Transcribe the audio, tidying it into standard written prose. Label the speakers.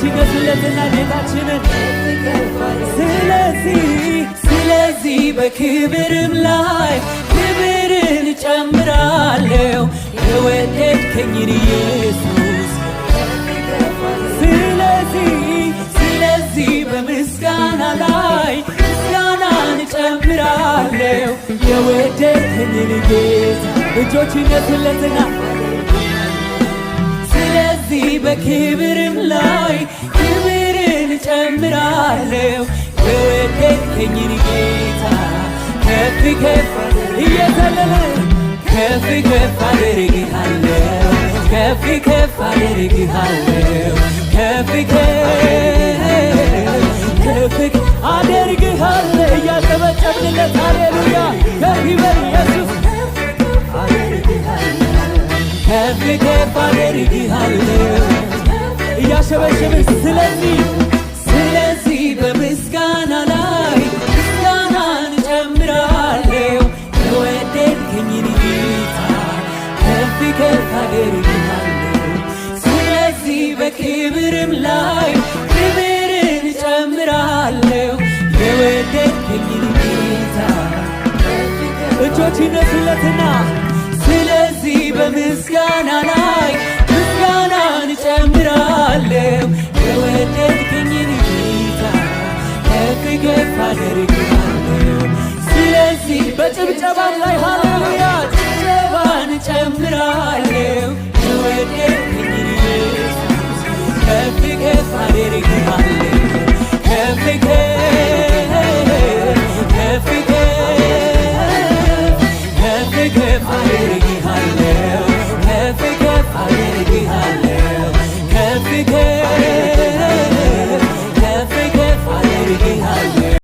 Speaker 1: እጆች ይነሱለትና ጌታችንን። ስለዚህ በክብርም ላይ ክብርን እጨምራለሁ የወደድከኝን ኢየሱስ። ስለዚህ በምስጋና ላይ ምስጋናን እጨምራለሁ የወደድከኝን ጌታ። እጆች ይነሱለትና። ስለዚህ በክብርም ላይ ክብርን እጨምራለሁ የወደድከኝን ጌታ ከፍ ከፍ እየዘለለ ከፍ ከፍ አደርግሃለሁ፣ ከፍ ከፍ አደርግሃለሁ፣ ከፍ ከፍ ከፍ አደርግሃለሁ። እያጨበጨብንለት ሃሌሉያ፣ ከፍ ይበል ኢየሱስ። ከፍ ከፍ አደርግሃለሁ እያሸበሸብን። ስለዚህ በምስጋና ላይ ምስጋናን እጨምራለሁ የወደድከኝን ጌታ ከፍ ከፍ አደርግሃለሁ። ስለዚህ በክብርም ላይ ክብርን እጨምራለሁ የወደድከኝን ጌታ። እጆች ይነሱለትና። ስለዚህ በምስጋና ላይ ምስጋናን እጨምራለሁ የወደድከኝን ጌታ ከፍ ከፍ አደርግሃለሁ። ስለዚህ በጭብጨባም ላይ ሃሌሉያ ጭብጨባን እጨምራለሁ የወደድከኝን ኢየሱስ ከፍ ከፍ አደርግሃለሁ፣ ከፍ ከፍ ከፍ ከፍ ከፍ ከፍ አደርግሃለሁ።